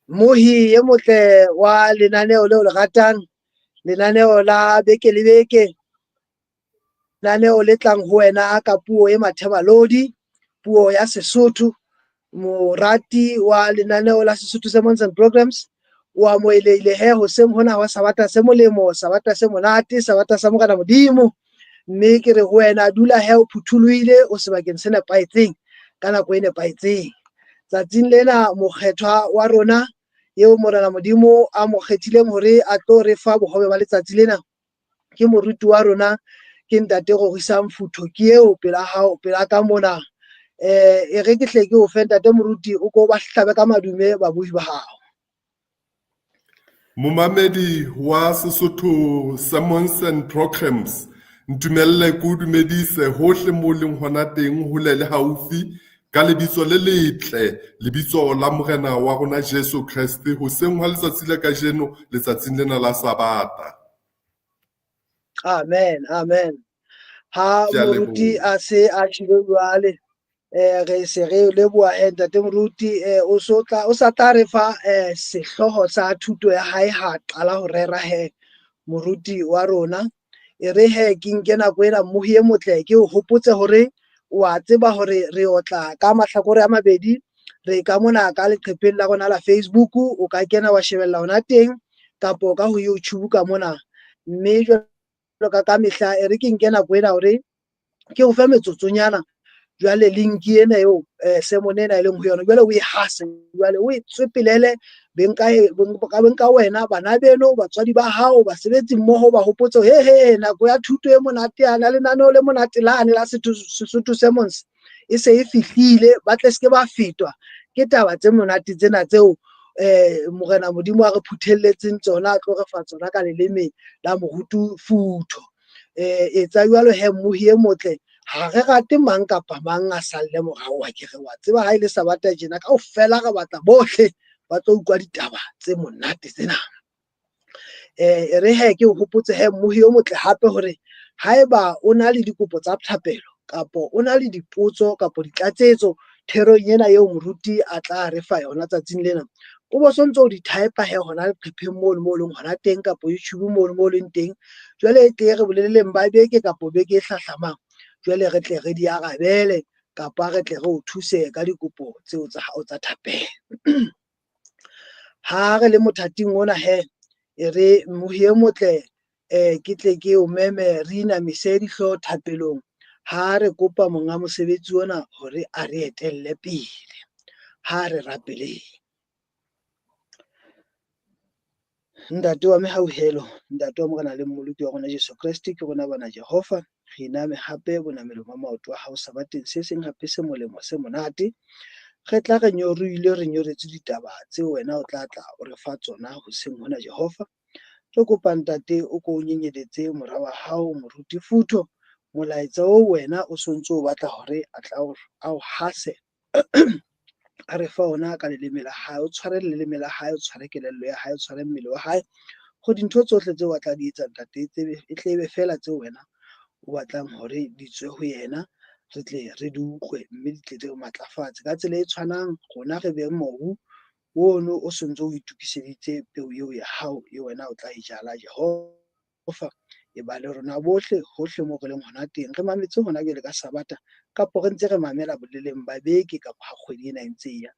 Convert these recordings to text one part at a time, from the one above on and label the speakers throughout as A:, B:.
A: Mmohi e motle wa lenaneo leo le ratang, lenaneo la beke le beke, lenaneo le tlang ho wena ka puo e mathemalodi, puo ya Sesotho. Morati wa lenaneo la Sesotho Sermons and Programs o amohelehile he hoseng hona wa Sabata se molemo, Sabata se monate, Sabata sa Morena Modimo. Mme ke re ho wena dula he o phuthulohile, o sebakeng se nepahetseng ka nako e nepahetseng. Tsatsing lena mokgethwa wa rona eo Morena Modimo a mo kgethileng hore a tlo re fa bohobe ba letsatsi lena ke moruti wa rona, ke ntate Rorisang Futho, ke eo pela hao, pela ka mona. E re ke hle ke o fe ntate moruti, o ko ba hlabe ka madume babuhi ba hao.
B: Momamedi wa Sesotho Sermons and Programs, ntumelle ke o dumedise hohle mo leng hona teng, hole le haufi, ka lebitso le letle, lebitso la Morena wa rona Jesu Kreste, hoseng hwa letsatsi la kajeno, letsatsing lena la Sabata.
A: Amen, amen. Ha
B: Ke a
A: moruti
B: leboha.
A: a se a tjhile jwale, re se re leboha ntate moruti, o so tla, o sa tla re fa sehlooho sa thuto ya hae ha qala ho rera he moruti wa rona. E re he ke nke nako ena mmohi e motle ke o hopotse hore o a tseba hore re otla ka mahlakore a mabedi, re ka mona ka leqepheng la rona la Facebook, o ka kena wa shebella hona teng kapo ka ho YouTube ka mona. Mme jwalo ka ka mehla e re ke nke nako ena hore ke o fe metsotsonyana jwale link ena eo sermon ena e leng ho yona jwale o e hase, jwale o e tswepelele beng ka e, beng ka, beng ka wena, bana beno, batswadi ba hao, basebetsi mmoho, ba hopotse he he nako ya thuto e monate yana, lenaneo le monate lane la Sesotho Sermons e se e fihlile, ba tle seke ba fetwa ke taba tse monate tsena tseo Morena Modimo a re phuthelletseng tsona, a tlo re fa tsona ka leleme la moruti Futho. Etsa jwalo he mmohi e motle, ha re rate mang kapa mang a salle morao, wa ke re wa tseba ha e le Sabata tjena kaofela re batla bohle ba tlo utlwa ditaba tse monate tsena. E re he ke o hopotse he mmohi o motle hape hore haeba o na le dikopo tsa thapelo kapo o na le dipotso kapo ditlatsetso therong ena eo moruti a tla re fa yona tsatsing lena, o bo sontso o di type he hona leqepheng mono mo leng hona teng kapo YouTube mono mo leng teng. Jwale e tle re boleleng ba beke kapo beke e hlahlamang, jwale re tle re di arabele kapa re tle re o thuse ka dikopo tseo tsa hao tsa thapelo. Ha re le mothating ona he, e re mmohi e motle, ke tle ke o meme re inamise dihlooho thapelong ha re kopa monga mosebetsi ona hore a re etelle pele. Ha re rapeleng. Ntate wa mehauhelo, Ntate wa Morena le Mmoloki wa rona Jesu Kreste, ke rona bana Jehova, re iname hape bonamelong ba maoto a hao sabateng se seng hape se molemo se monate. Re tla re nyoruile, re nyoretse ditaba tseo wena o tla tla o re fa tsona hoseng hona Jehova. Re kopa Ntate o ko o nyenyeletse mora wa hao moruti Futho, molaetsa o wena o sontso o batla hore a tla a o hase a re fa ona ka leleme la hae, o tshware leleme la hae, o tshware kelello ya hae, o tshware mmele wa hae, hore dintho tsohle tseo a tla di etsa Ntate e tle be fela tseo wena o batlang hore di tswe ho yena, re tle re di utlwe mme di tle di re matlafatse. Ka tsela e tshwanang rona re be mobu ono o sontso o itokiseditse peo eo ya hao e wena o tla e jala Jehova. E ba le rona bohle hohle moo re leng hona teng, re mametse hona jwale ka Sabata kapo re ntse re mamela boleleng ba beke kapa ha kgwedi ena e ntse e ya.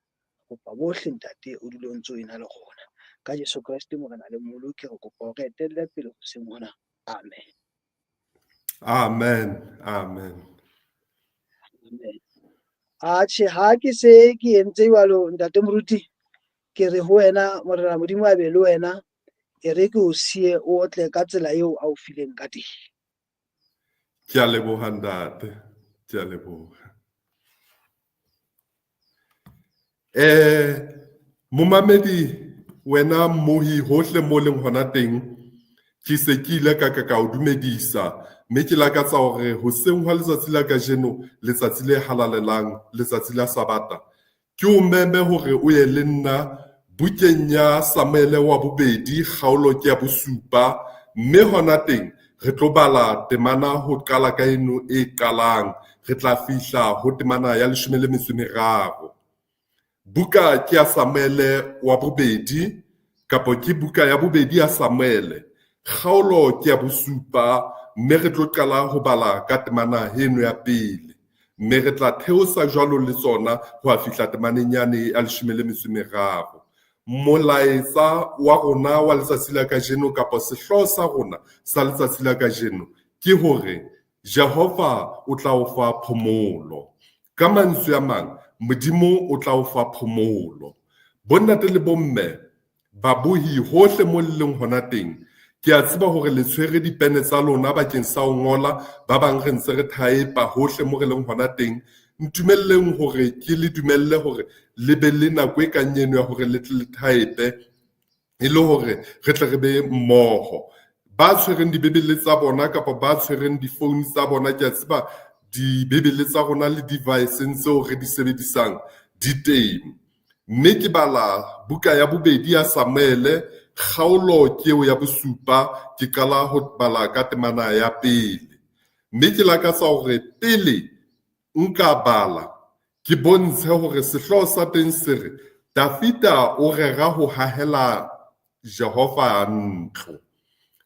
A: Kopa bohle Ntate o dule o ntse o ena le rona. Ka Jesu Kreste Morena le Mmoloki re kopa hore re etelle pele hoseng hona. Amen.
B: Amen. Amen.
A: Amen. Atjhe, ha ke se ke entse jwalo Ntate Moruti, ke re ho wena Morena Modimo a be le wena, e re ke o siye o otle ka tsela eo a o fileng ka teng.
B: Ke a leboha ntate, ke a leboha. Momamedi wena mmohi hohle mo leng hona teng, ke se ke ile ka ka ka o dumedisa, mme ke lakatsa hore hoseng hwa letsatsi la kajeno, letsatsi le halalelang, letsatsi la Sabata, ke o meme hore o ye le nna bukeng ya Samuele wa bobedi, kgaolo ke ya bosupa, mme hona teng re tlo bala temana ho qala ka eno e qalang, re tla fihla ho temana ya leshome le metso e meraro. Buka ke ya Samuele wa bobedi kapa ke buka ya bobedi ya Samuele. Kgaolo ke ya bosupa mme re tlo qala ho bala ka temana eno ya pele. Mme re tla theosa jwalo le tsona ho a fihla temaneng yane ya 13. Molaetsa wa rona wa letsatsi la kajeno kapa sehlooho sa rona sa letsatsi la kajeno ke hore Jehova o tla o fa phomolo. Ka mantswe a mang, Modimo o tla o fa phomolo. Bonnate le bomme, babohi hohle mo le leng hona teng, ke a tseba hore le tshwere dipene tsa lona bakeng sa ho ngola, ba bang re ntse re thaepa hohle mo re leng hona teng. Ntumelleng hore ke le dumelle hore le be le nako e kang eno ya hore le tle le thaepe e le hore re tle re be mmoho. Ba tshwereng dibebele tsa bona kapa ba tshwereng difounu tsa bona, ke a tseba dibebele tsa rona le device-eng tseo re di sebedisang di teng. Mme ke bala buka ya bobedi ya Samuele, kgaolo ke eo ya bosupa, ke qala ho bala ka temana ya pele. Mme ke lakatsa hore pele nka bala ke bontshe hore sehlooho sa teng se re Dafida o rera ho hahela Jehova ntlo.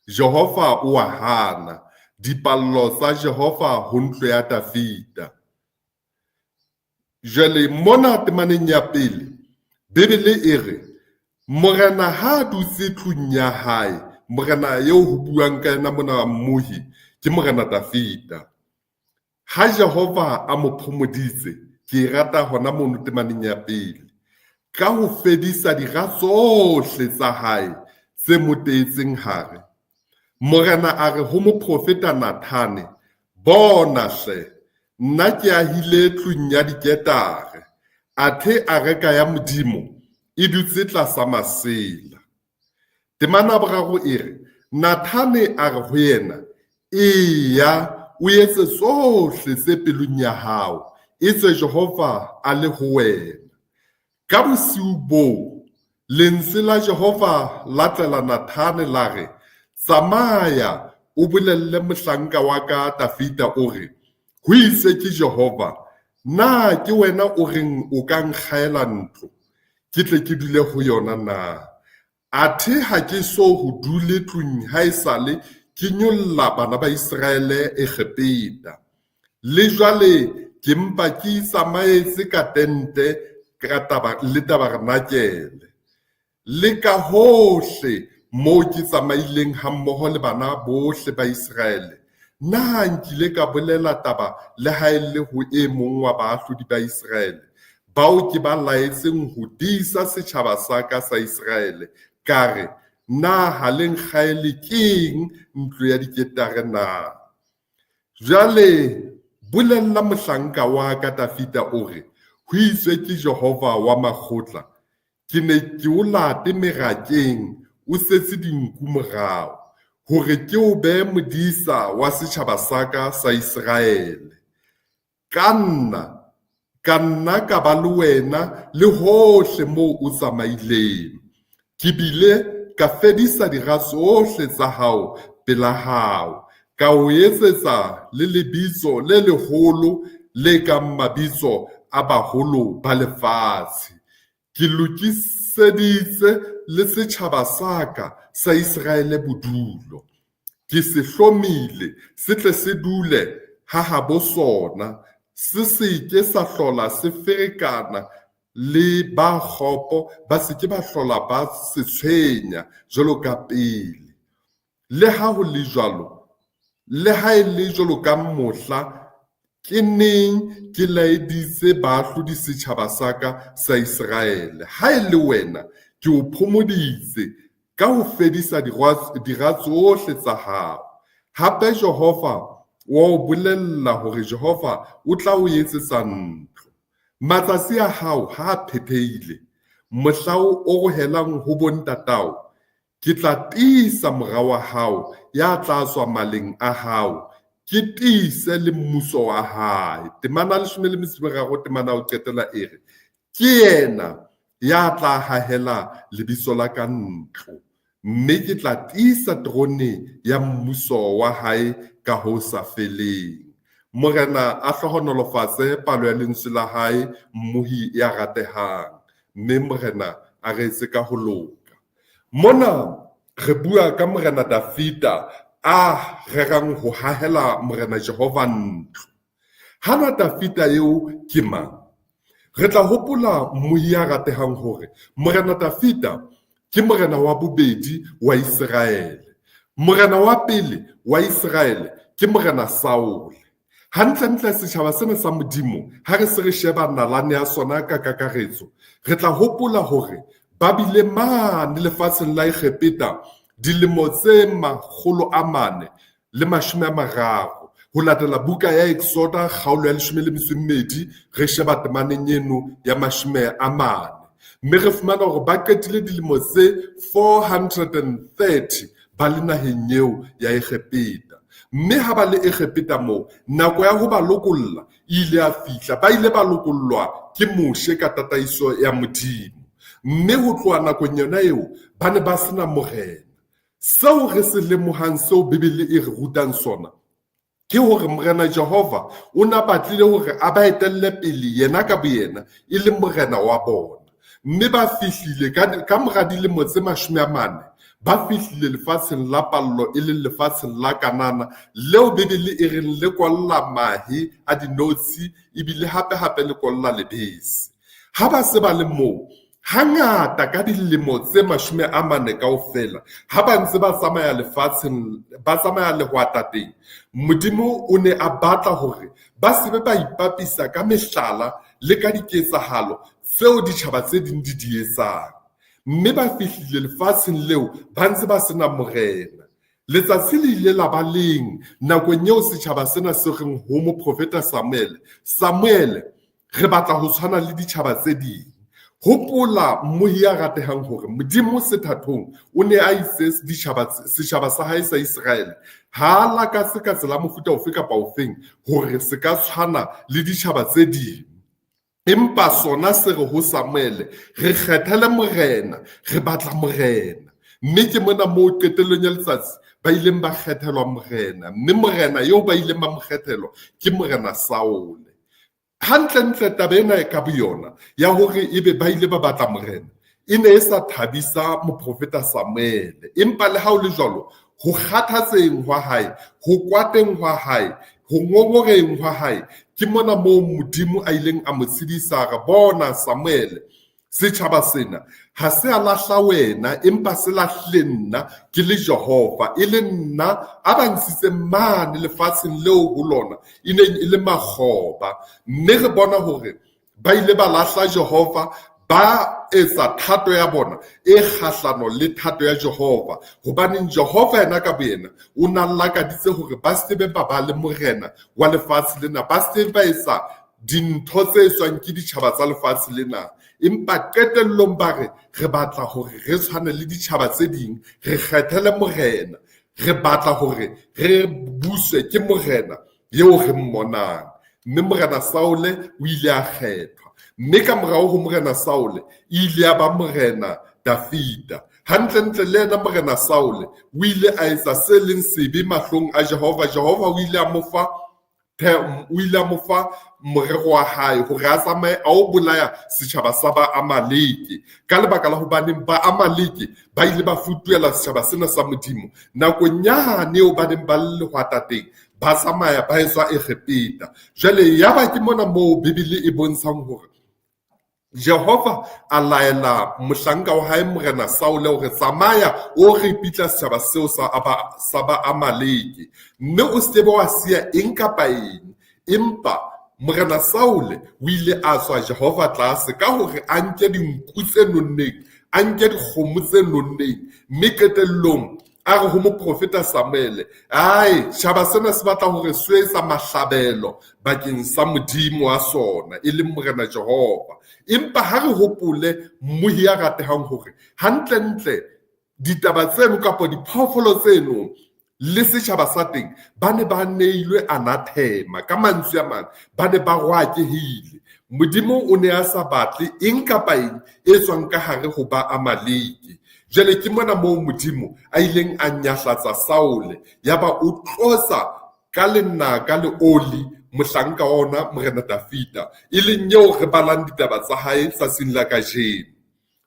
B: Jehova o a hana dipallo tsa Jehova ho ntlo ya Dafida. Jwale mona temaneng ya pele, Bibele e re morena ha a dutse tlung ya hae, morena eo ho buang ka yena mona mmohi ke morena Dafida. Ha Jehova a mo phomoditse, ke e rata hona mono temaneng ya pele, ka ho fedisa dira tsohle tsa hae tse mo teetseng hare. Morena a re ho moprofeta Nathane, bona hle, nna ke ahile tlung ya diketare, athe areka ya Modimo e dutse tlasa masela. Temana boraro e re, Nathane a re ho yena, eya o etse tsohle tse pelong ya hao, etswe Jehova a le ho wena. Ka bosiu boo, lentswe la Jehova la tlela Nathane la re, tsamaya o bolelle mohlanka wa ka Dafida o re, ho itse ke Jehova, na ke wena o reng o ka nkgaela ntlo, ke tle ke dule ho yona na? Athe ha ke so ho dule tlung haesale ke nyolla bana ba Iseraele Egepeta. Le jwale ke mpa ke itsamaetse ka tente ka taba le tabernakele. Le ka hohle moo ke tsamaileng hammoho le bana bohle ba Iseraele, na nkile ka bolela taba le ha e le ho e mong wa baahlodi ba Iseraele, bao ke ba laetseng ho disa setjhaba sa ka sa Iseraele, ka re, na ha le nkgaele keng ntlo ya diketare na? Jwale bolella mohlanka wa ka Dafida o re, ho itswe ke Jehova wa makgotla, ke ne ke o late merakeng o setse dinku morao, hore ke o behe modisa wa setjhaba sa ka sa Iseraele. Ka nna ka ba le wena le hohle moo o tsamaileng. Ke bile ka fedisa dira tsohle tsa hao pela hao, ka o etsetsa le lebitso le leholo le kang mabitso a baholo ba lefatshe. Ke lokiseditse le setjhaba sa ka sa Iseraele bodulo. Ke se hlomile se tle se dule ha habo sona, se seke sa hlola se ferekana le ba kgopo, ba se ke ba hlola ba se tshwenya jwalo ka pele. Le ha ho le jwalo, le ha e le jwalo ka mohla ke neng ke laeditse baahlodi setjhaba sa ka sa Iseraele. Ha e le wena, ke o phomoditse ka ho fedisa dira tsohle tsa hao. Hape Jehova wa o bolella hore Jehova o tla o etsetsa ntlo. Matsatsi a hao ha a phethehile, mohla o orohelang ho bontatao, ke tla tiisa mora wa hao ya tla tswa maleng a hao, ke tiise le mmuso wa hae. Temana 13, temana ho qetela e re, ke yena ya tla hahela lebitso la ka ntlo, mme ke tla tiisa terone ya mmuso wa hae ka ho sa feleng. Morena a hlohonolofatse palo ya lentswe la hae, mmohi ya ratehang. Mme Morena a re etse ka ho loka. Mona re bua ka Morena Dafida a rerang ho hahela Morena Jehova ntlo. Hana Dafida eo ke mang? Re tla hopola mmohi ya ratehang hore Morena Dafida ke morena wa bobedi wa Iseraele. Morena wa pele wa Iseraele ke Morena Saule. Hantlentle setjhaba sena sa Modimo ha re se re sheba nalane ya sona ka kakaretso, re tla hopola hore ba bile mane lefatsheng la Egepeta dilemo tse 430 ho latela buka ya Exoda kgaolo ya 12 re sheba temaneng eno ya 40. Mme re fumana hore ba qetile dilemo tse 430 ba le naheng eo ya Egepeta. Mme ha ba le Egepeta moo, nako ya ho ba lokolla e ile ya fihla. Ba ile ba lokollwa ke Moshe ka tataiso ya Modimo. Mme ho tloha nakong yona eo, ba ne ba sena morena. Seo re se lemohang, seo Bibele e re rutang sona, ke hore Morena Jehova o na batlile hore a ba etelle pele yena ka boyena e le morena wa bona. Mme ba fihlile ka mora dilemo tse 40, ba fihlile lefatsheng la pallo e leng lefatsheng la Kanana, leo Bibele e reng le kolla mahe a dinotshi ebile hape hape le kolla lebese. Ha ba se ba le moo, hangata ka dilemo tse 40 kaofela, ha ba ntse ba tsamaya lefatsheng, ba tsamaya lehwatateng, Modimo o ne a batla hore ba se be ba ipapisa ka mehlala le ka diketsahalo tseo ditjhaba tse ding di di etsang. Mme ba fihlile lefatsheng leo ba ntse ba sena morena. Letsatsi le ile la ba leng nakong eo setjhaba sena se reng ho moprofeta Samuele, Samuele, re batla ho tshwana le ditjhaba tse ding. Hopola mmohi ya ratehang hore Modimo sethathong o ne a itse setjhaba sa hae sa Iseraele ha a lakatse ka tsela mofuta ofe kapa ofeng hore se ka tshwana le ditjhaba tse ding. Empa sona se re ho Samuele, re kgethele morena, re batla morena. Mme ke mona moo qetellong ya letsatsi ba ileng ba kgethelwa morena, mme morena eo ba ileng ba mo kgethelwa ke Morena Saule. Hantlentle taba ena e ka boyona ya hore ebe ba ile ba batla morena e ne e sa thabisa moprofeta Samuele. Empa le ha ho le jwalo, ho kgathatseng hwa hae, ho kwateng hwa hae, ho ngongoreng hwa hae, ke mona moo Modimo a ileng a mo tshedisa, re bona Samuele, setjhaba sena ha se a lahla wena, empa se lahlile nna ke le Jehova, e le nna a ba ntshitseng mane lefatsheng leo ho lona e neng e le makgoba. Mme re bona hore ba ile ba lahla Jehova, ba etsa thato ya bona e kgahlano le thato ya Jehova. Hobaneng Jehova yena ka boyena o na lakaditse hore ba se be ba ba le morena wa lefatshe lena, ba se ba etsa dintho tse etswang ke ditjhaba tsa lefatshe lena. Empa qetellong ba re, re batla hore re tshwane le ditjhaba tse ding, re kgethele morena, re batla hore re buswe ke morena eo re mmonang. Mme Morena Saule o ile a kgethwa. Mme ka morao ho Morena Saule e ile ya ba Morena Dafida. Hantlentle le yena Morena Saule o ile a etsa se leng sebe mahlong a Jehova. Jehova o ile a mo fa o ile a mo fa morero wa hae hore a tsamaye a o bolaya setjhaba sa ba Amaleke. Ka lebaka la hobaneng ba Amaleke ba ile ba futuhela setjhaba sena sa Modimo nakong yane eo ba neng ba le lehwatateng, ba tsamaya ba etswa Egepeta. Jwale yaba ke mona moo Bibele e bontshang hore Jehova a laela mohlanka wa hae Morena Saule hore tsamaya o ripitla setjhaba seo sa ba Amaleke, mme o se be wa siya eng kapa eng. Empa Morena Saule o ile a tswa Jehova tlase ka hore a nke dinku tse nonneng, a nke dikgomo tse nonneng, mme qetellong a re ho moprofeta Samuele, ai, tjhaba sena se batla hore se etsa mahlabelo bakeng sa Modimo wa sona, e leng Morena Jehova. Empa ha re hopole mmohi ya ratehang hore hantlentle ditaba tseno kapa diphoofolo tseno le setjhaba sa teng ba ne ba neilwe anathema. Ka mantswe a mang, ba ne ba rohakehile. Modimo o ne a sa batle eng kapa eng e tswang ka hare ho ba Amaleke. Jwale ke mona moo Modimo a ileng a nyahlatsa Saule, yaba o tlosa ka lenaka le oli mohlanka wa ona Morena Dafida, e leng eo re balang ditaba tsa hae tsatsing la kajeno.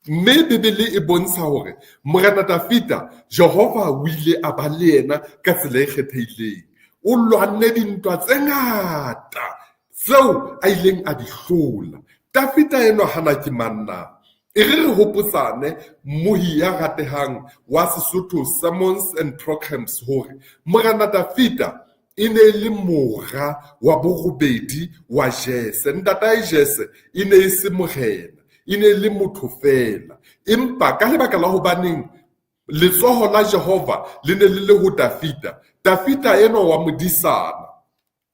B: Mme Bibele e bontsha hore Morena Dafida, Jehova o ile a ba le yena ka tsela e kgethehileng. O lwanne dintwa tse ngata tseo a ileng a di hlola. Dafida enwa hana ke mang na? E re re hopotsane mmohi ya ratehang wa Sesotho Sermons and Programs hore Morena Dafida e ne e le mora wa borobedi wa Jese. Ntatae Jese e ne e se morena, e ne e le motho feela. Empa ka lebaka la hobaneng letsoho la Jehova le ne le le ho Dafida, Dafida enwa wa modisana,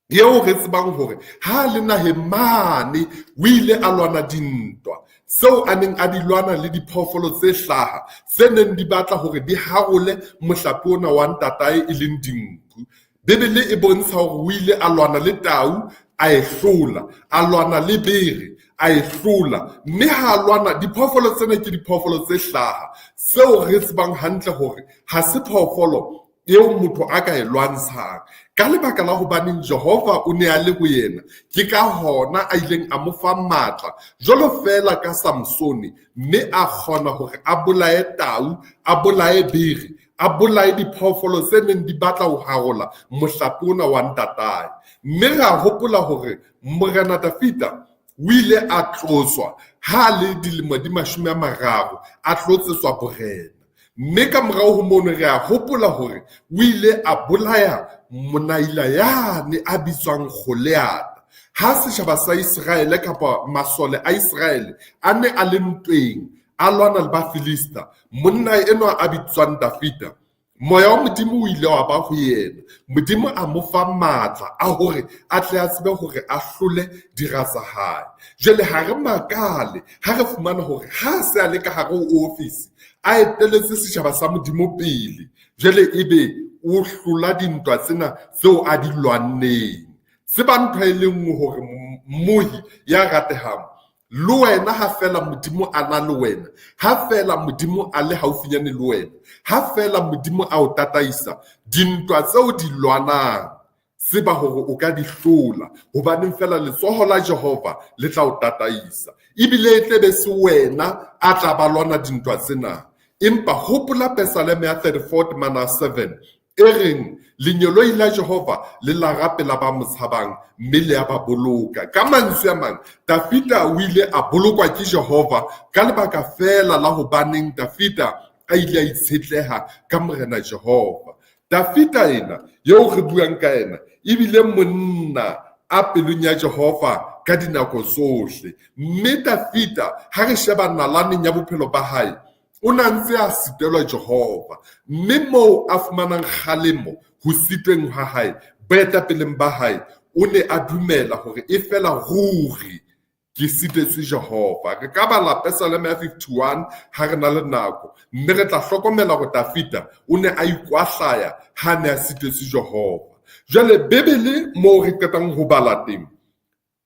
B: eo re tsebang hore ha le naheng mane o ile a lwana dintwa tseo a neng a di lwana le diphoofolo tse hlaha tse neng di batla hore di harole mohlape ona wa ntatae e leng dinku. Bibele e bontsha hore o ile a lwana le tau, a e hlola, a lwana le bere, a e hlola, mme ha a lwana diphoofolo tsena ke diphoofolo tse hlaha tseo re tsebang hantle hore ha se phoofolo eo motho a ka e lwantshang. Ka lebaka la hobaneng Jehova o ne a le ho yena, ke ka hona a ileng a mo fa matla jwalo feela ka Samsone, mme a kgona hore a bolaye tau, a bolaye bere, a bolaye diphoofolo tse neng di batla ho harola mohlape ona wa ntatae. Mme re a hopola hore Morena Dafida o ile a tlotswa ha a le dilemo di 30, a tlotsetswa borena. Mme ka morao ho mono re a hopola hore o ile a bolaya monaila yane a bitswang Goliath. Ha setjhaba sa Iseraele kapa masole a Iseraele a ne a le ntweng, a lwana le Bafilista, monna enwa a bitswang Dafida, moya wa Modimo o ile wa ba ho yena. Modimo a mo fa matla a hore a tle a tsebe hore a hlole dira tsa hae. Jwale ha re makale ha re fumana hore ha se a le ka hare ho ofisi, a eteletse setjhaba sa Modimo pele, jwale ebe o hlola dintwa tsena tseo a di lwanneng. Tseba ntho e le nngwe hore mmohi ya ratehang, le wena ha feela Modimo a na le wena, ha feela Modimo a le haufinyane le wena, ha feela Modimo a o tataisa, dintwa tseo di lwanang, tseba hore o ka di hlola, hobaneng feela letsoho la Jehova le tla o tataisa. Ebile e tle be se wena a tla ba lwana dintwa tsena. Empa hopola Pesaleme ya 34 temana 7 e reng lenyeloi la Jehova le la rapela ba mo tshabang mme le a ba boloka. Ka mantswe a mang, Dafida o ile a bolokwa ke Jehova ka lebaka feela la hobaneng Dafida a ile a itshetleha ka Morena Jehova. Dafida ena eo re buang ka yena ebile monna a pelong ya Jehova ka dinako tsohle. Mme Dafida ha re sheba nalaneng ya bophelo ba hae, o na ntse a sitelwa Jehova, mme moo a fumanang kgalemo ho sitweng ha hae, boetapeleng ba hae, o ne a dumela hore e fela ruri ke sitetswe Jehova. Re ka bala Pesaleme ya 51 ha re na le nako, mme re tla hlokomela hore Dafida o ne a ikwahlaya ha ne a sitetswe Jehova. Jwale Bibele moo re qetang ho bala teng,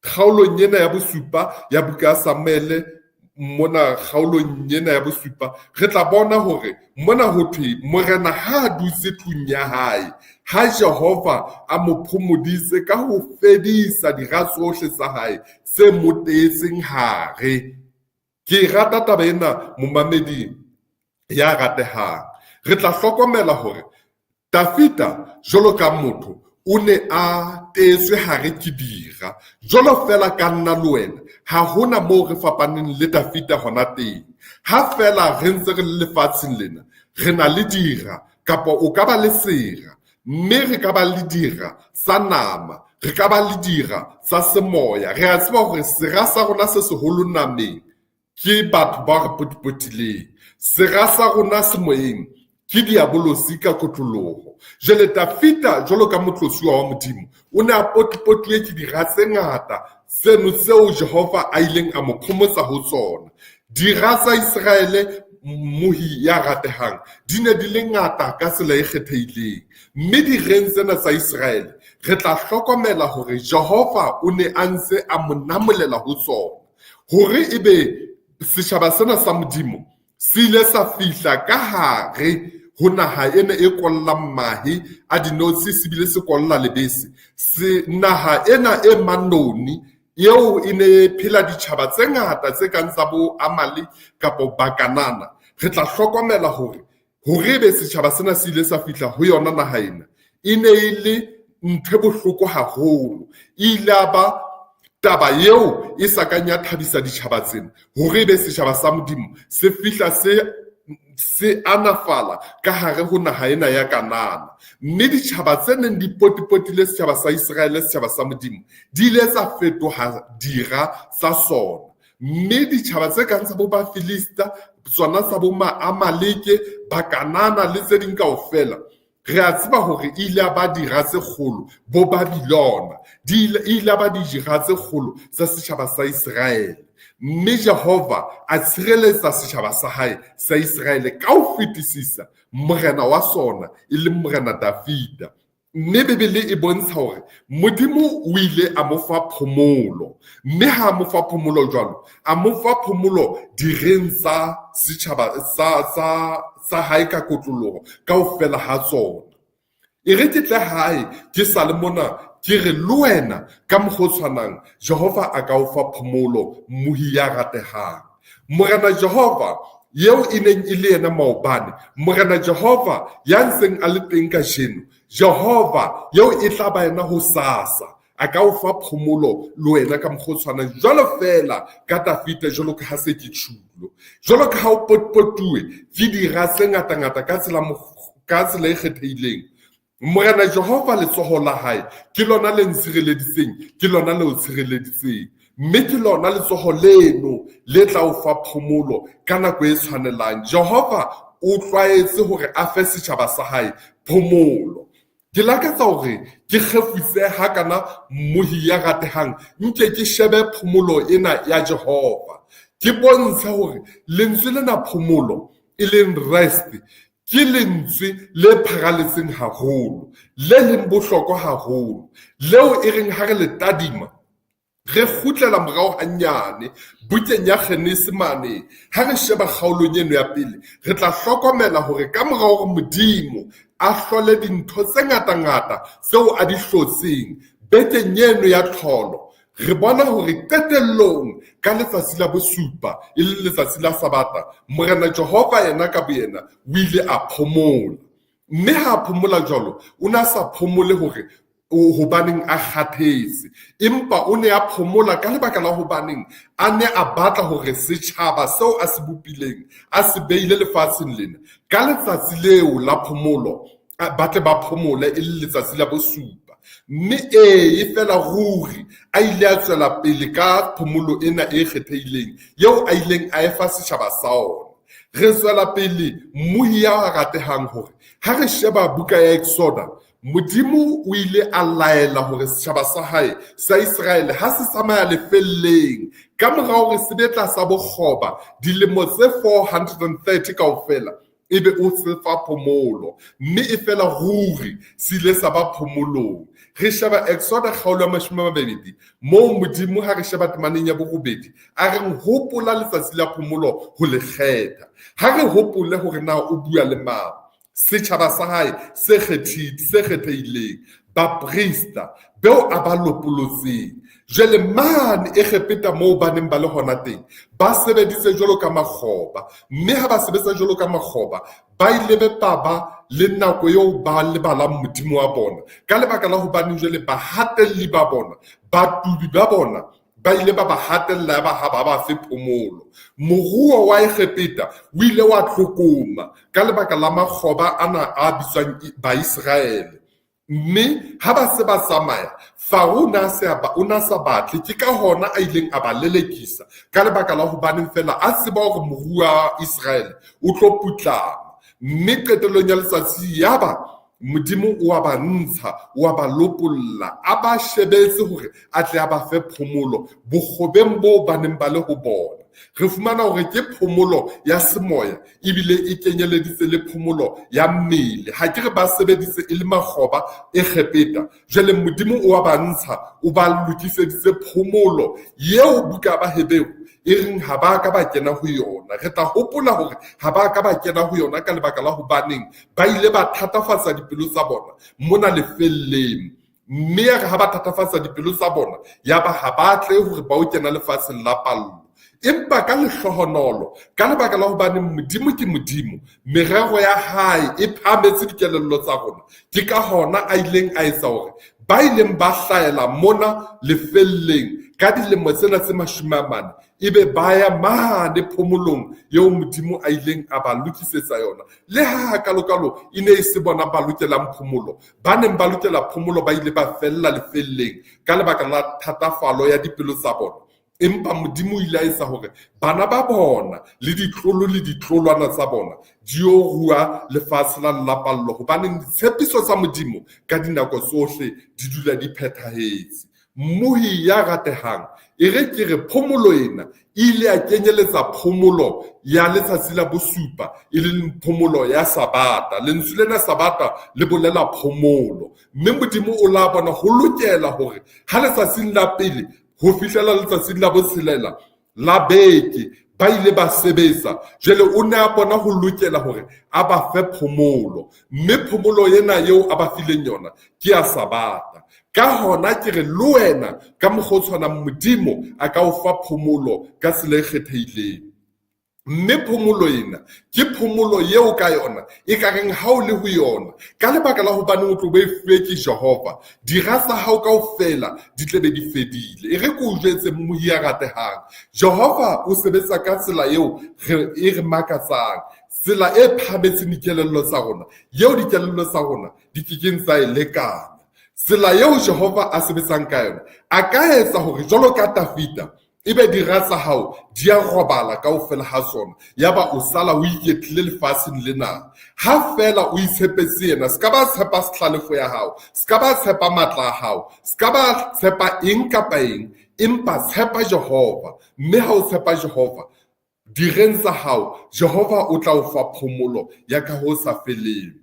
B: kgaolong ena ya bosupa ya buka ya Samuele, mona kgaolong ena ya bosupa re tla bona hore mona ho thwe morena ha a dutse tlung ya hae, ha Jehova a mo phomoditse ka ho fedisa dira tsohle tsa hae tse mo teetseng hare. Ke rata taba ena momamedi ya ratehang. Re tla hlokomela hore Dafida jwalo ka motho o ne a teetswe hare ke dira. Jwalo feela ka nna le wena, ha hona moo re fapaneng le Dafida hona teng. Ha feela re ntse re le lefatsheng lena, re na le dira, kapa o ka ba le sera, mme re ka ba le dira tsa nama, re ka ba le dira tsa semoya. Re a tseba hore sera sa rona se seholo nameng ke batho ba re potipotileng. Sera sa rona semoyeng ke diabolosi ka kotloloho. Jwale Dafida jwalo ka motlotsuwa wa Modimo o ne a potipotilwe ke dira tse ngata tseno tseo Jehova a ileng a mo phomotsa ho tsona. Dira tsa Iseraele mmohi ya ratehang di ne di le ngata ka tsela e kgethehileng, mme direng tsena tsa Iseraele re tla hlokomela hore Jehova o ne a ntse a mo namolela ho tsona, hore ebe setjhaba sena sa Modimo se ile sa fihla ka hare ho naha ena e kollang mahe a dinotshi se bile se kolla lebese. Se naha ena e manoni eo e ne e phela ditjhaba tse ngata tse kang tsa bo Amale kapa Bakanana. Re tla hlokomela hore hore ebe setjhaba sena se ile sa fihla ho yona naha ena, e ne e le ntho e bohloko haholo. E ile ya ba taba eo e sa kang ya thabisa ditjhaba tsena, hore ebe setjhaba sa Modimo se fihla se anafala ka hare ho naha ena ya Kanana. Mme ditjhaba tse neng di potipotile setjhaba sa Iseraele, setjhaba sa Modimo, di ile tsa fetoha dira tsa sona. Mme ditjhaba tse kang tsa bo Bafilista, tsona tsa bo Maamaleke, Bakanana le tse ding kaofela, re a tseba hore e ile ya ba dira tse kgolo, bo Babilona, di ile, e ile ya ba dira tse kgolo tsa setjhaba sa Iseraele. Mme Jehova a tshireletsa setjhaba sa hae sa Iseraele ka ho fetisisa, morena wa sona e leng Morena Davida. Mme Bibele e bontsha hore Modimo o ile a mo fa phomolo, mme ha a mo fa phomolo jwalo, a mo fa phomolo direng tsa setjhaba tsa hae ka kotloloho kaofela ha tsona. E re ke tle hae ke sa le mona, ke re le wena ka mokgwa o tshwanang, Jehova a ka o fa phomolo, mmohi ya ratehang. Morena Jehova eo e neng e le yena maobane, Morena Jehova ya ntseng a le teng kajeno, Jehova eo e tla ba yena hosasa, a ka o fa phomolo le wena ka mokgwa o tshwanang, jwalo feela ka Davida, jwalo ka ha se ke tjhulo, jwalo ka ha o potpotuwe ke dira tse ngatangata ka tsela e kgethehileng. Morena Jehova letsoho la hae ke lona le ntshireleditseng, ke lona le o tshireleditseng, mme ke lona letsoho leno le tla o fa phomolo ka nako e tshwanelang. Jehova o tlwaetse hore a fe setjhaba sa hae phomolo. Ke lakatsa hore ke kgefutse hakana mmohi ya ratehang, nke ke shebe phomolo ena ya Jehova. Ke bontshe hore lentswe lena phomolo, e leng rest, ke lentswe le pharaletseng haholo, le leng bohlokwa haholo, leo e reng ha re le tadima, re kgutlela morao hanyane bukeng ya Genese mane. Ha re sheba kgaolong eno ya pele, re tla hlokomela hore ka mora hore Modimo a hlole dintho tse ngatangata tseo a di hlotseng bekeng eno ya tlholo, re bona hore qetellong ka letsatsi la bosupa, e leng letsatsi la Sabata, Morena Jehova yena ka boyena o ile a phomola. Mme ha a phomola jwalo, o ne a sa phomole hore hobaneng a kgathetse, empa o ne a phomola ka lebaka la hobaneng a ne a batla hore setjhaba seo a se bopileng, a se beile lefatsheng lena, ka letsatsi leo la phomolo, ba tle ba phomole e le letsatsi la bosupa. Mme ee, feela ruri a ile a tswela pele ka phomolo ena e kgethehileng eo a ileng a e fa setjhaba sa ona. Re tswela pele mmohi ya ratehang hore ha re sheba buka ya Exoda, Modimo o ile a laela hore setjhaba sa hae sa Iseraele ha se tsamaya lefelleng ka mora hore se be tlasa bokgoba dilemo tse 430 kaofela, ebe o se fa phomolo. Mme e fela ruri se ile sa ba phomolong. Re sheba Exoda kgaolo ya 20, moo Modimo ha re sheba temaneng ya borobedi a reng hopola letsatsi la phomolo ho le kgetha. Ha re hopole hore na o bua le mang, setjhaba sa hae se kgethehileng, baprista beo a ba lopolotseng. Jwale mane Egepeta moo ba neng ba le hona teng, ba sebeditse jwalo ka makgoba, mme ha ba sebetsa jwalo ka makgoba, ba ile ba ba le nako eo ba lebalang Modimo wa bona. Ka lebaka la hobaneng jwale bahatelli ba bona, batubi ba bona, ba ile ba ba hatella ya ba ha ba ba fe phomolo. Moruo wa Egepeta o ile wa tlokoma ka lebaka la makgoba ana a bitswang Baiseraele. Mme ha ba se ba tsamaya, Faro o ne a sa batle, ke ka hona a ileng a ba lelekisa ka lebaka la hobaneng feela a tseba hore moruo wa Iseraele o tlo putlama. Mme qetellong ya letsatsi yaba Modimo o a ba ntsha, o a ba lopolla, a ba shebetse hore a tle a ba fe phomolo bokgobeng boo ba neng ba le ho bona. Re fumana hore ke phomolo ya semoya ebile e kenyeleditse le phomolo ya mmele. Ha ke re ba sebeditse e le makgoba Egepeta, jwale Modimo o a ba ntsha, o ba lokiseditse phomolo eo buka ya Baheberu e reng ha ba ka ba kena ho yona. Re tla hopola hore ha ba ka ba kena ho yona ka lebaka la hobaneng ba ile ba thatafatsa dipelo tsa bona mona lefelleng. Mme ya re ha ba thatafatsa dipelo tsa bona, ya ba ha ba tle hore ba o kena lefatsheng la pallo. Empa ka lehlohonolo, ka lebaka la hobane Modimo ke Modimo, merero ya hae e phahametse dikelello tsa rona. Ke ka hona a ileng a etsa hore ba ileng ba hlahela mona lefelleng ka dilemo tsena tse 40 ebe ba ya mane phomolong eo Modimo a ileng a ba lokisetsa yona. Le ha kalokalo e ne e se bona ba lokelang phomolo, ba neng ba lokela phomolo ba ile ba fella lefelleng ka lebaka la thatafalo ya dipelo tsa bona. Empa Modimo o ile a etsa hore bana ba bona le ditlolo le ditlolwana tsa bona di yo rua lefatshe la lapallo, hobane ditshepiso tsa Modimo ka dinako tsohle di dula di phethahetse. Mmohi ya ratehang, e re ke re phomolo ena e ile ya kenyeletsa phomolo ya letsatsi la bosupa, e leng phomolo ya Sabata. Lentswe lena Sabata le bolela phomolo, mme Modimo o la bona ho lokela hore ha letsatsing la pele ho fihlela letsatsing la botshelela la beke ba ile ba sebetsa, jwale o ne a bona ho lokela hore a ba fe phomolo, mme phomolo ena eo a ba fileng yona ke ya Sabata. Ka hona ke re le wena ka mokgwa o tshwanang Modimo a ka o fa phomolo ka tsela e kgethehileng. Mme phomolo ena ke phomolo eo ka yona e ka reng ha o le ho yona, ka lebaka la hobane o tlo be fuwe ke Jehova, dira tsa hao kaofela di tle be di fedile. E re ke o jwetse mmohi ya ratehang, Jehova o sebetsa ka tsela eo e re makatsang, tsela e phahametseng dikelello tsa rona, eo dikelello tsa rona di kekeng tsa e lekana. Tsela eo Jehova a sebetsang ka yona, a ka etsa hore jwalo ka Tafita ebe dira tsa hao di a robala kaofela ha tsona, yaba o sala o iketlile lefatsheng lena. Ha feela o itshepetse yena, se ka ba tshepa hlalefo ya hao, se ka ba tshepa matla a hao, se ka ba tshepa eng kapa eng, empa tshepa Jehova. Mme ha o tshepa Jehova direng tsa hao, Jehova o tla o fa phomolo ya ka ho sa feleng.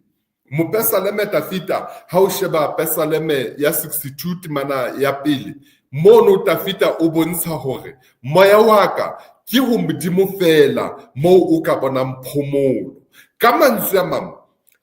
B: Mopesaleme Tafita, ha o sheba Pesaleme ya 62 temana ya pele, mono Tafita o bontsha hore moya wa ka ke ho Modimo feela moo o ka bonang phomolo. Ka mantswe a mang,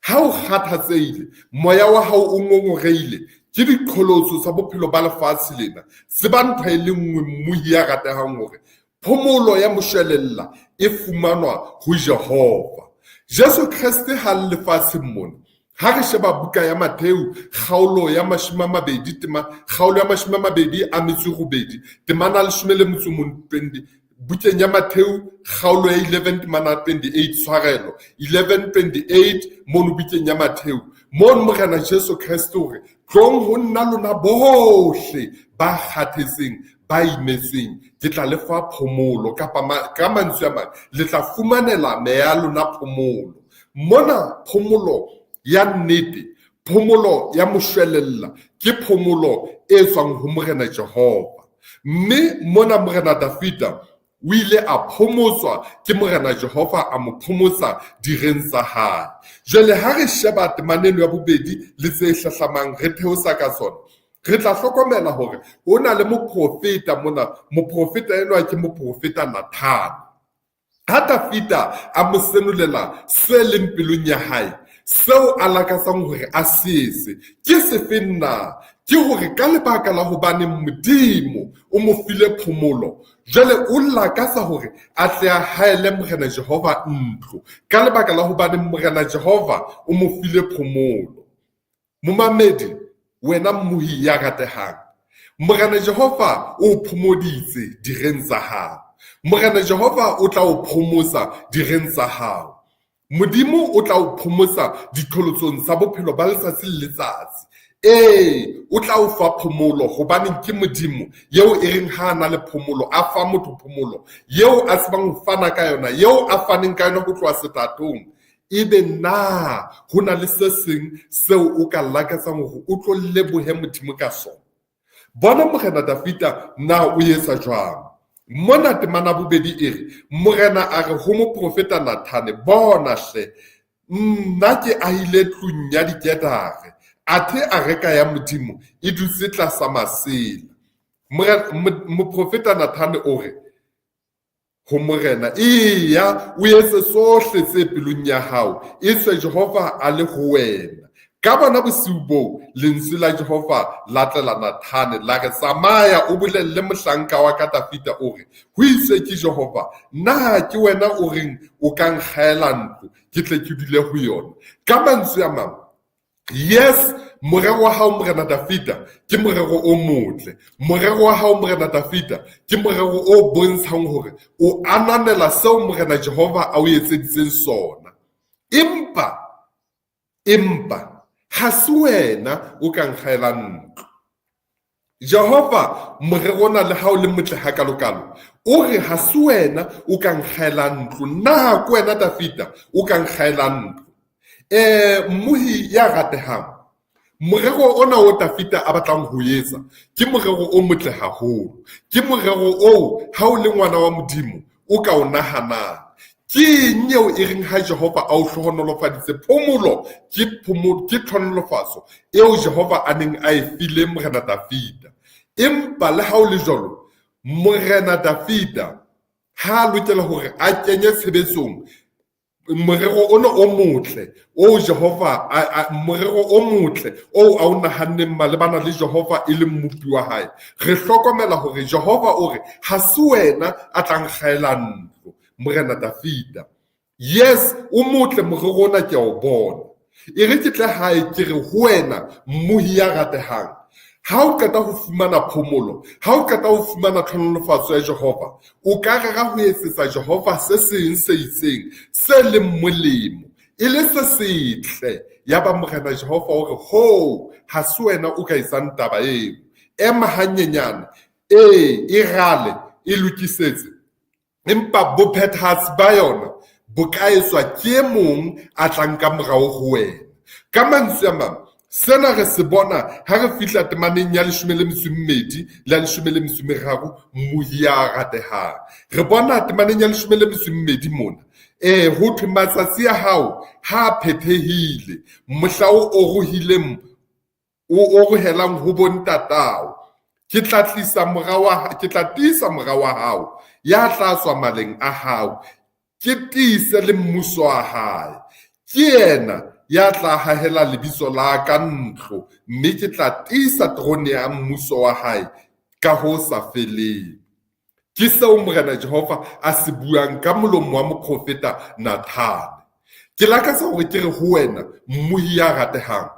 B: ha o kgathatsehile, moya wa hao o ngongoreile ke diqholotso tsa bophelo ba lefatshe lena, tseba ntho e le nngwe mmohi ya ratehang hore phomolo ya moshwelella e fumanwa ho Jehova. Jesu Kreste ha le lefatsheng mona, ha re sheba buka ya Mattheu kgaolo ya 20 tema kgaolo ya 28 temana 11 bukeng ya Mattheu kgaolo ya 11 temana 28, tshwarelo 11:28 mono bukeng ya Mattheu, mono Morena Jesu Kreste o re, tlong ho nna lona bohle ba kgathetseng ba imetsweng, ke tla le fa phomolo, kapa ka mantswe a mang, le tla fumanela meya ya lona phomolo. Mona phomolo ya nnete, phomolo ya moshwelella, ke phomolo e tswang ho Morena Jehova. Mme mona Morena Dafita o ile a phomotswa ke Morena Jehova, a mo phomotsa direng tsa hae. Jwale ha re sheba temaneno ya bobedi le tse hlahlamang re theosa ka tsona, re tla hlokomela hore ho na le moprofeta mona. Moprofeta enwa ke moprofeta Nathane. Ha Dafita a mo senolela se leng pelong ya hae, seo a lakatsang hore a se etse ke sefeng na? Ke hore ka lebaka la hobane Modimo o mo file phomolo, jwale o lakatsa hore a tle a haele Morena Jehova ntlo, ka lebaka la hobane Morena Jehova o mo file phomolo. Momamedi, wena mmohi ya ratehang, Morena Jehova o phomoditse direng tsa hao. Morena Jehova o tla o phomotsa direng tsa hao. Modimo o tla o phomotsa diqholotsong tsa bophelo ba letsatsi le letsatsi. Ee, o tla o fa phomolo, hobane ke Modimo eo e reng ha a na le phomolo, a fa motho phomolo eo a tsebang ho fana ka yona, eo a faneng ka yona ho tloha setatong. Ebe na ho na le se seng seo o ka lakatsang hore o tlo lebohe Modimo ka sona? Bona Morena Dafita na o etsa jwang? Mona temana bobedi e re, Morena a re ho moprofeta Nathane, bona hle, nna ke ahile tlung ya dikedare, athe areka ya Modimo e dutse tlasa masela. Moprofeta Nathane o re, ho morena, eya o etse tsohle tse pelong ya hao, etswe Jehova a le ho wena. Ka bona bosiu boo lentswe la Jehova la tlela Nathane, la re, tsamaya o bolelle mohlanka wa ka Dafida, o re, ho itswe ke Jehova, na ke wena o reng o ka nkgaela ntlo, ke tle ke dule ho yona? Ka mantswe a mang, yes, morero wa hao morena Dafida ke morero o motle. Morero wa hao morena Dafida ke morero o bontshang hore o ananela seo morena Jehova a o etseditseng sona. Empa ha se wena o ka nkgaelang ntlo. Jehova morero ona le ha o le motle hakalokalo, o re ha se wena o ka nkgaelang ntlo. Na ke wena Dafida o ka nkgaelang ntlo? Mmohi ya ratehang, morero ona o Dafida a batlang ho etsa ke morero o motle haholo. Ke morero oo ha o le ngwana wa Modimo o ka o nahanang. Ke eng eo e reng ha Jehova a o hlohonolofaditse? Phomolo ke phomolo, ke tlhonolofatso eo Jehova a neng a e file morena Dafida. Empa le ha o le jwalo, morena Dafida ha a lokela hore a kenye tshebetsong morero ona o motle o Jehova morero o motle o a o nahanneng malebana le Jehova e leng mmopi wa hae. Re hlokomela hore Jehova o re ha se wena a tla nkgaela ntlo, morena Dafida. Yes, o motle morero ona ke a o bona. E re ke tle hae ke re ho wena mmohi ya ratehang, ha o qeta ho fumana phomolo, ha o qeta ho fumana tlhonolofatso ya Jehova, o ka rera ho etsetsa Jehova se seng se itseng se leng molemo, e le se setle. Yaba morena Jehova o re, ho, ha se wena o ka etsang taba eo. Ema hanyenyane, ee, e rale, e lokisetse. Empa bophethahatsi ba yona bo ka etswa ke e mong a tlang ka morao ho wena. Ka mantswe a mang, sena re se bona ha re fihla temaneng ya 12 le ya 13, mmohi ya ratehang. Re bona temaneng ya 12 mona, ho thwe matsatsi a hao ha a phethehile, mohla o orohileng, o orohelang ho bontatao, ke tla tlisa mora wa, ke tla tiisa mora wa hao ya tla tswa maleng a hao, ke tiise le mmuso wa hae. Ke yena ya tla hahela lebitso la ka ntlo, mme ke tla tiisa terone ya mmuso wa hae ka ho sa feleng. Ke seo morena Jehova a se buang ka molomo wa moprofeta Nathane. Ke lakatsa hore ke re ho wena, mmohi ya ratehang,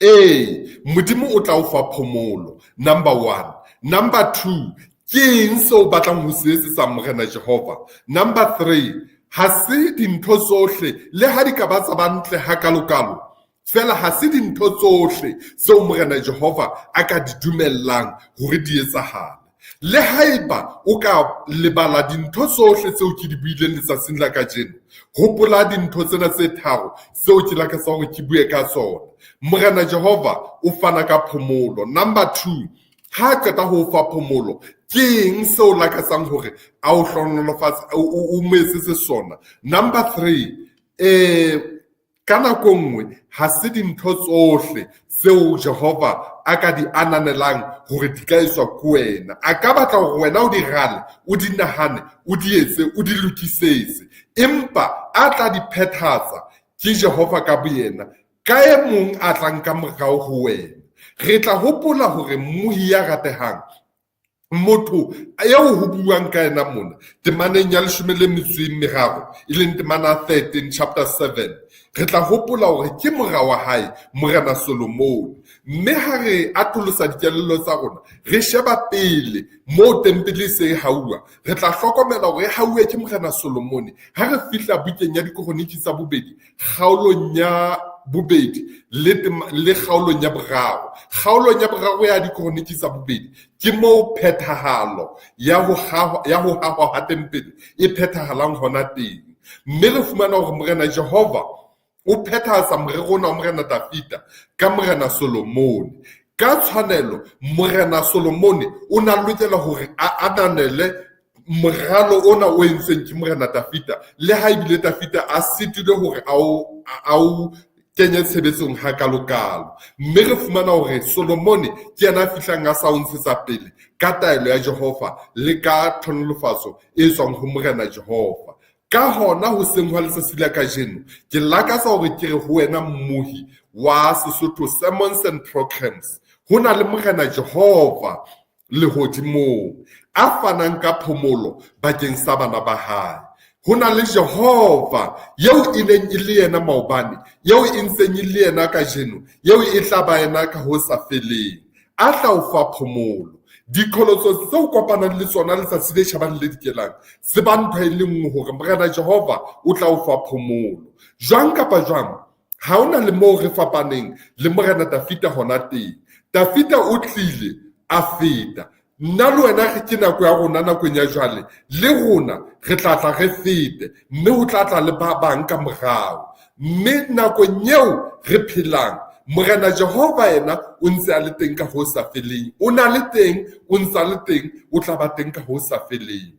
B: ee, Modimo o tla o fa phomolo, number 1. Number 2, ke eng seo o batlang ho se etsetsa morena Jehova? Number 3, ha se dintho tsohle, le ha di ka ba tsa ba ntle hakalokalo, fela ha se dintho tsohle tseo morena Jehova a ka di dumellang hore di etsahale. Le haeba o ka lebala dintho tsohle tseo ke di buileng letsatsing la kajeno, hopola dintho tsena tse tharo tseo ke lakatsang hore ke bue ka tsona. Morena Jehova o fana ka phomolo. Number 2, ha qeta ho fa phomolo, ke eng seo lakatsang hore a o hlohonolofatse, o mo etsetse sona? Number 3, ka nako nngwe ha se dintho tsohle tseo Jehova a ka di ananelang hore di ka etswa ke wena. A ka batla hore wena o di rale, o di nahane, o di etse, o di lokisetse, empa a tla di phethatsa ke Jehova ka boyena, ka e mong a tlang ka morao ho wena. Re tla hopola hore mmohi ya ratehang, motho eo ho buang ka yena mona temaneng ya 13, e leng temana 13 chapter 7, re tla hopola hore ke mora wa hae morena Solomone. Mme ha re atolosa dikelello tsa rona, re sheba pele moo tempele e se e hauwa, re tla hlokomela hore e hauwe ke morena Solomone. Ha re fihla bukeng ya Dikoroniki tsa bobedi, kgaolong ya bobedi le kgaolong ya boraro, kgaolong ya boraro ya Dikoroniki tsa bobedi, ke moo phethahalo ya ho hahwa ha tempele e phethahalang hona teng. Mme re fumana hore morena Jehova o phethahatsa morero ona wa morena Dafida ka morena Solomone. Ka tshwanelo morena Solomone o na lokela hore a ananele moralo ona o entsweng ke morena Dafida, le ha ebile Dafida a sitilwe hore a o kenye tshebetsong hakalokalo. Mme re fumana hore Solomone ke yena a fihlang a sa o ntshetsa pele ka taelo ya Jehova le ka tlhonolofatso e tswang ho Morena Jehova. Ka hona hoseng hwa letsatsi la kajeno, ke lakatsa hore ke re ho wena mmohi wa Sesotho Sermons and Programs, ho na le Morena Jehova lehodimong a fanang ka phomolo bakeng sa bana ba hae. Ho na le Jehova eo e neng e le yena maobane, eo e ntseng e le yena kajeno, eo e tla ba yena ka ho sa feleng, a tla o fa phomolo. Diqholotso tseo kopanang le tsona letsatsi le tjhabang le dikelang, tseba ntho e le nngwe hore Morena Jehova o tla o fa phomolo. Jwang kapa jwang, ha hona le moo re fapaneng le Morena Dafida hona teng. Dafida o tlile a feta. Nna le wena ke nako ya rona nakong ya jwale, le rona re tla tla re fete, mme ho tla tla le ba bang ka morao. Mme nakong eo re phelang, Morena Jehova yena o ntse a le teng ka ho sa feleng. O na le teng, o ntse a le teng, o tla ba teng ka ho sa feleng.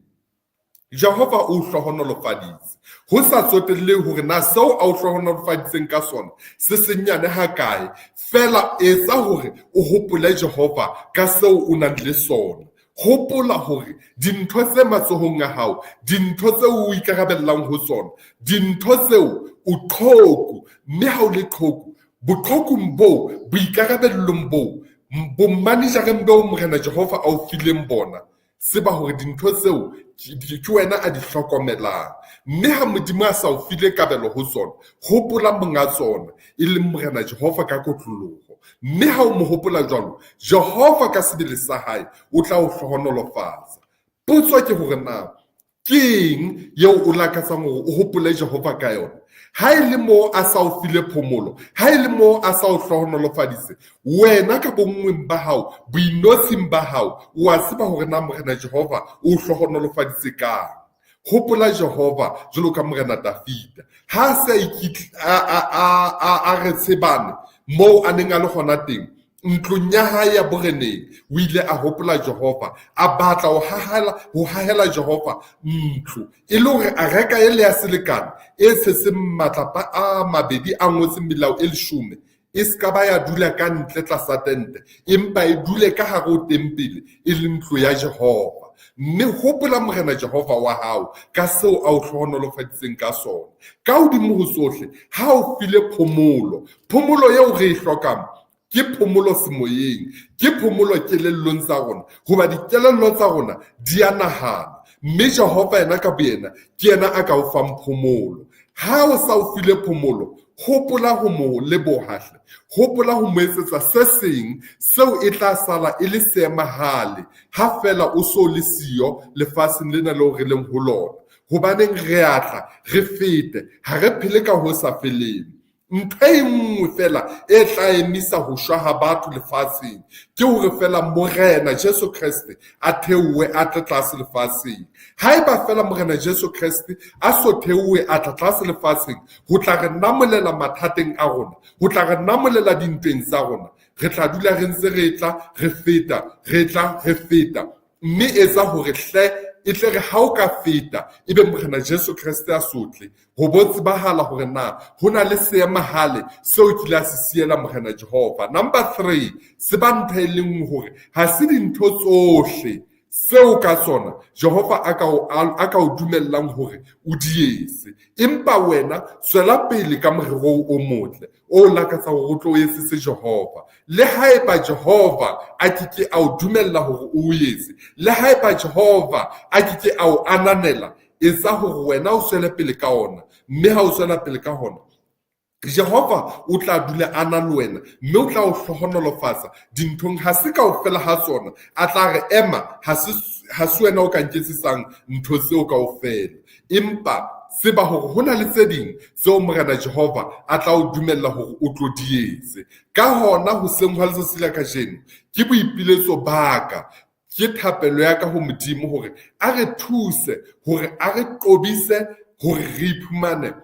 B: Jehova o hlohonolofaditse. Ho sa tsotellehe hore na seo a o hlohonolofaditseng ka sona se senyane hakae, feela etsa hore o hopole Jehova ka seo o nang le sona. Hopola hore dintho tse matsohong a hao, dintho tseo o ikarabellang ho tsona, dintho tseo o qhoku, mme ha o le qhoku, boqhokung boo, boikarabellong boo, bomanagereng beo Morena Jehova a o fileng bona, tseba hore dintho tseo ke wena a di hlokomelang. Mme ha Modimo a sa o file kabelo ho tsona, hopola monga tsona, e leng Morena Jehova ka kotloloho. Mme ha o mo hopola jwalo, Jehova ka sebele sa hae o tla o hlohonolofatsa. Potso ke hore na ke eng eo o lakatsang hore o hopole Jehova ka yona? Ha e le moo a sa o file phomolo, ha e le moo a sa o hlohonolofaditse, wena ka bonngweng ba hao, boinotshing ba hao, o a tseba hore na Morena Jehova o hlohonolofaditse kang. Hopola Jehova jwalo ka Morena Dafida. Ha a se a re tshebane moo a neng a le hona teng, ntlong ya hae ya boreneng, o ile a hopola Jehova, a batla ho hahela Jehova ntlo, e le hore a reka ele ya selekane e tshetseng matlapa a mabedi a ngotseng melao e leshome, e ska ba ya dula ka ntle tlasa tente, empa e dule ka hare ho tempele e le ntlo ya Jehova. Mme hopola Morena Jehova wa hao ka seo a o hlohonolofaditseng ka sona. Ka hodimo ho tsohle, ha o file phomolo, phomolo eo re e hlokang ke phomolo semoyeng, ke phomolo kelellong tsa rona, hoba dikelello tsa rona di a nahana. Mme Jehova yena ka boyena ke yena a ka o fang phomolo. Ha o sa o file phomolo, hopola ho mo leboha hle. Hopola ho mo etsetsa se seng seo e tla sala e le seemahale ha feela o so le siyo lefatsheng lena leo re leng ho lona. Hobaneng re a tla re fete, ha re phele ka ho sa feleng. Ntho e nngwe feela e tla emisa ho shwa ha batho lefatsheng ke hore feela Morena Jesu Kreste a theohe a tle tlase lefatsheng. Haeba feela Morena Jesu Kreste a so theohe a tla tlase lefatsheng, ho tla re namolela mathateng a rona, ho tla re namolela dintweng tsa rona. Re tla dula re ntse re tla re feta, re tla re feta. Mme etsa hore hle e tle re ha o ka feta ebe Morena Jesu Kreste a sotle, ho bo tsebahala hore na ho na le seemahale seo kile a se siela Morena Jehova. Number 3, tseba ntho e le nngwe hore ha se dintho tsohle seo ka tsona Jehova a ka o dumellang hore o di etse. Empa wena tswela pele ka morero o motle o lakatsa hore o tlo o etsetse Jehova. Le haeba Jehova a ke ke a o dumella hore o etse, le haeba Jehova a ke ke a o ananela, etsa hore wena o tswele pele ka ona. Mme ha o tswela pele ka hona, Jehova o tla dula a na le wena, mme o tla o hlohonolofatsa dinthong. Ha se kaofela ha tsona a tla re ema, ha se wena o ka nketsetsang ntho tseo kaofela. Empa tseba hore ho na le tse ding tseo Morena Jehova a tla o dumella hore o tlo di etse. Ka hona hoseng hwa letsatsi la kajeno, ke boipiletso ba ka, ke thapelo ya ka ho Modimo hore a re thuse, hore a re qobise hore re iphumane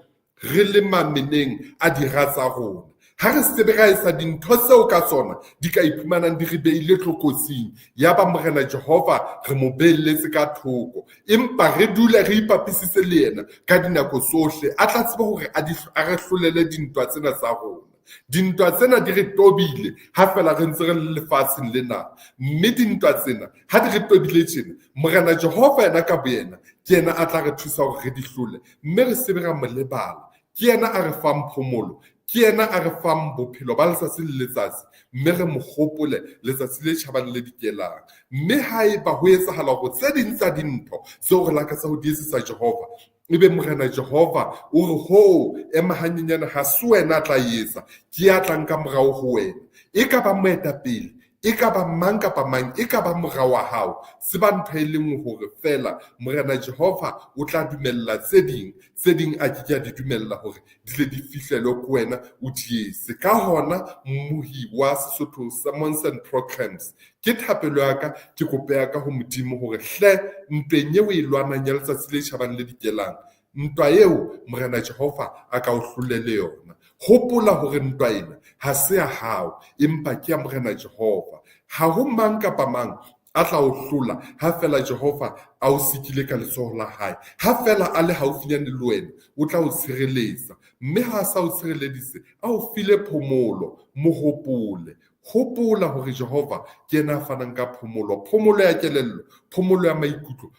B: re le mameneng a dira tsa rona. Ha re se be ra etsa dintho tseo ka tsona di ka iphumanang di re beile tlokotsing, yaba Morena Jehova re mo beelletse ka thoko. Empa re dule re ipapisitse le yena ka dinako tsohle, a tla tsebe hore a re hlolele dintwa tsena tsa rona. Dintwa tsena di re tobile ha fela re ntse re le lefatsheng lena, mme dintwa tsena ha di re tobile tjena, Morena Jehova yena ka boyena ke yena a tla re thusa hore re di hlole, mme re se be ra mo lebala. Ke yena a re fang phomolo, ke yena a re fang bophelo ba letsatsi le letsatsi, mme re mo hopole letsatsi le tjhabang le dikelang. Mme haeba ho etsahala hore tse ding tsa dintho tseo re lakatsa ho di etsetsa Jehova, ebe Morena Jehova o re ho ema hanyenyane, ha se wena a tla etsa, ke ya tlang ka morao ho wena. E ka ba moetapele, e ka ba mang kapa mang, e ka ba mora wa hao, tseba ntho e le nngwe hore feela Morena Jehova o tla dumella tse ding, tse ding a ke ke a di dumella hore di tle di fihlelwe ke wena o di etse. Ka hona mmohi wa Sesotho Sermons and Programs, ke thapelo ya ka, ke kopo ya ka ho Modimo hore hle ntweng eo e lwanang ya letsatsi le tjhabang le dikelang, ntwa eo Morena Jehova a ka o hlolele yona. Hopola hore ntwa ena ha se ya hao, empa ke ya Morena Jehova. Ha ho mang kapa mang a tla o hlola ha fela Jehova a o sikile ka letsoho la hae. Ha fela a le haufinyane le wena, o tla o tshireletsa. Mme ha a sa o tshireleditse, a o file phomolo, mo hopole. Hopola hore Jehova ke yena a fanang ka phomolo, phomolo ya kelello, phomolo ya maikutlo,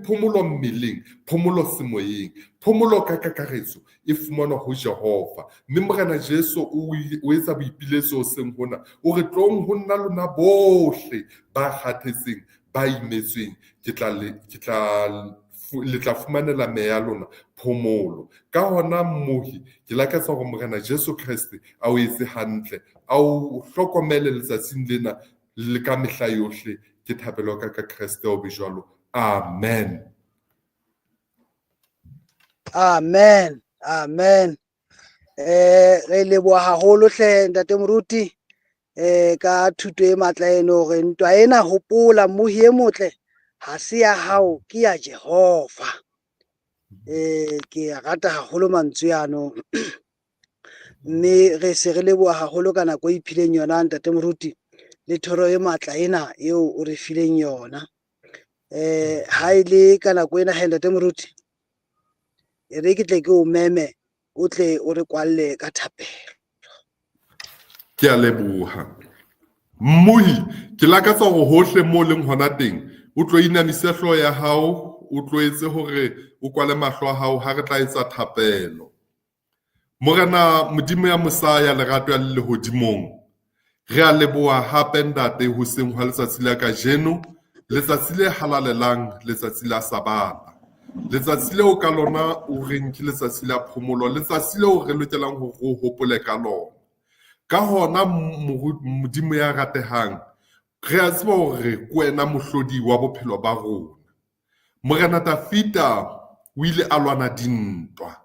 B: phomolo mmeleng, phomolo semoyeng, phomolo ka kakaretso e fumanwa ho Jehova. Mme Morena Jesu o etsa boipiletso hoseng hona, o re tlong ho nna lona bohle ba kgathetseng, ba imetsweng, ke tla le tla fumanela meya ya lona phomolo. Ka hona mmohi, ke lakatsa hore Morena Jesu Kreste a o etse hantle, a o hlokomele letsatsing lena le ka mehla yohle. Ke thapelo ka ka Kreste o be jwalo. Amen.
A: Amen. Amen. Re leboha haholo hle ntate Moruti ka thuto e matla eno, hore ntwa ena, hopola mmohi e motle, ha se ya hao, ke ya Jehova. Ke rata haholo mantswe ano. Mme re se re leboha haholo ka nako e iphileng yona ntate Moruti, le thero e matla ena eo o re fileng yona. Ha e le ka nako ena he ntate Moruti, e re ke tle ke o meme, o tle o re kwalle ka thapelo.
B: Ke a leboha. Mmohi, ke lakatsa hore hohle mo leng hona teng, o tlo inamise hlooho ya hao, o tlo etse hore o kwale mahlo a hao ha re tla etsa thapelo. Morena Modimo ya mosa ya lerato ya lehodimong, re a leboha hape ntate hoseng hwa letsatsi la kajeno, letsatsi le halalelang, letsatsi la Sabatha. Letsatsi leo ka lona o reng ke letsatsi la phomolo, letsatsi leo re lokelang hore re o hopole ka lona. Ka hona Modimo ya ratehang, re a tseba hore ke wena mohlodi wa bophelo ba rona. Morena Dafida o ile a lwana dintwa,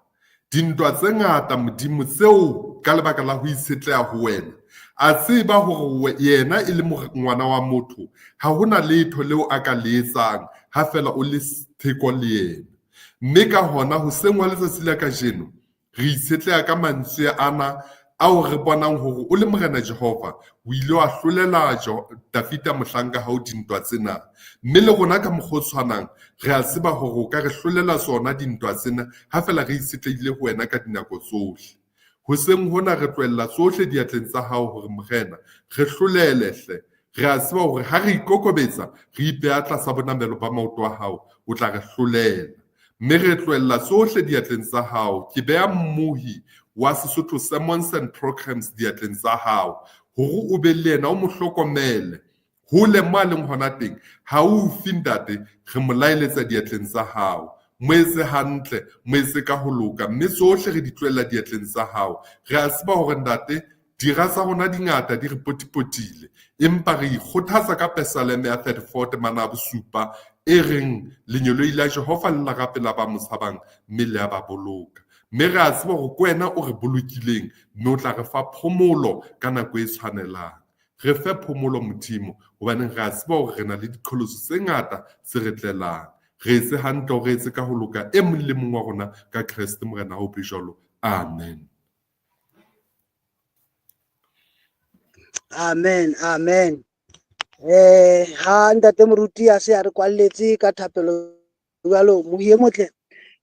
B: dintwa tse ngata Modimo tseo ka lebaka la ho itshetleha ho wena. A tseba hore yena e le ngwana wa motho, ha hona letho leo a ka le etsang ha fela o le theko le yena. Mme ka hona hoseng wa letsatsi la kajeno, re itshetleha ka mantswe ana ao re bonang hore o le Morena Jehova, o ile wa hlolela Dafida mohlanka hao dintwa tsena. Mme le rona ka mokgwa o tshwanang, re a tseba hore o ka re hlolela tsona dintwa tsena ha fela re itshetlehile ho wena ka dinako tsohle. Hoseng hona re tlohella tsohle diatleng tsa hao hore Morena, re hlolele hle. Re a tseba hore ha re ikokobetsa, re ipeha tlasa bonamelo ba maoto a hao, o tla re hlolela. Mme re tlohella tsohle diatleng tsa hao. Ke beha mmohi wa Sesotho Sermons and Programs diatleng tsa hao, hore o be le yena, o mo hlokomele. Hole mo a leng hona teng, haufi ntate, re mo laeletsa diatleng tsa hao. Mo etse hantle, mo etse ka ho loka, mme tsohle re di tlohella diatleng tsa hao. Re a tseba hore ntate, dira tsa rona di ngata, di re potipotile, empa re ikgothatsa ka Pesaleme ya 34 temana ya bosupa e reng lengeloi la Jehova le la pela ba mo tshabang mme le a ba boloka. Mme re a tseba hore ke wena o re bolokileng, mme o tla re fa phomolo ka nako e tshwanelang. Re fe phomolo Modimo, hobaneng re a tseba hore re na le diqholotso tse ngata tse re tlelang. Re etse hantle, re etse ka ho loka e mong le mong wa rona ka Kreste Morena ho be jwalo. Amen.
A: Amen, amen. Ha ntate moruti a se a re kwalletse ka thapelo jwalo, mohi e motle,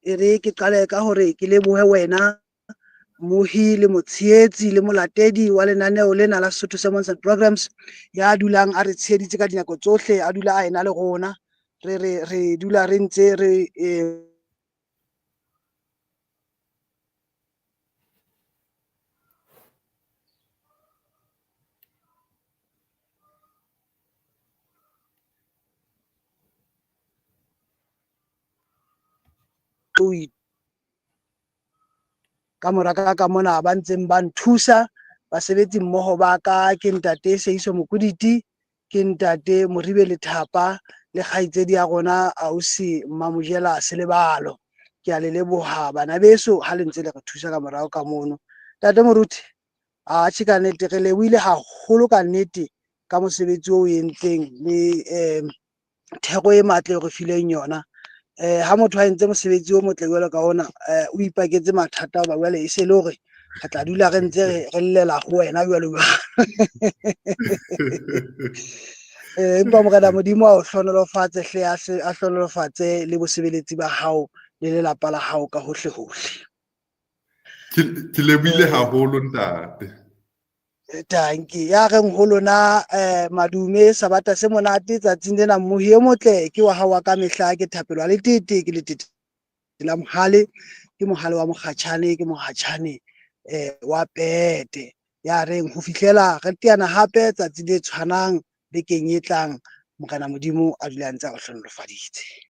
A: e re ke qale ka hore ke lebohe wena mohi le motshehetsi le molatedi wa lenaneo lena la Sesotho Sermons and Programs, ya dulang a re tsheheditse ka dinako tsohle, a dula a ena le rona. Re re re dula re ntse re ka mora ka mona ba ntseng ba nthusa, basebetsi mmoho ba ka ke ntate Seiso Mokuditi, ke ntate Moribe Lethapa le kgaitsedi ya rona ausi Mamojela Selebalo. Ke a le leboha bana beso ha le ntse le re thusa ka morao ka mono. Ntate Moruti, atjhe ka nnete re lebohile haholo ka nnete ka mosebetsi o entseng le thero e matle o re fileng yona. Ha motho a entse mosebetsi o motle jwalo ka ona, o ipaketse mathata hoba jwale e se le hore re tla dula re ntse re llela ho wena jwalo jwalo. Empa Morena Modimo a o hlohonolofatse hle, a hlohonolofatse le bosebeletsi ba hao le lelapa la hao ka hohle hohle.
B: Ke lebohile haholo ntate.
A: Tanki ya reng ho lona madume sabata se monate tsatsing lena, mohi e motle ke wa hao wa ka mehla, ke thapelo ya letete, ke letete la mohale, ke mohale wa mokgatjhane, ke mokgatjhane wa pete. Ya reng ho fihlela re teana hape tsatsi le tshwanang bekeng e tlang, Morena Modimo a dule a ntse a o hlohonolofaditse.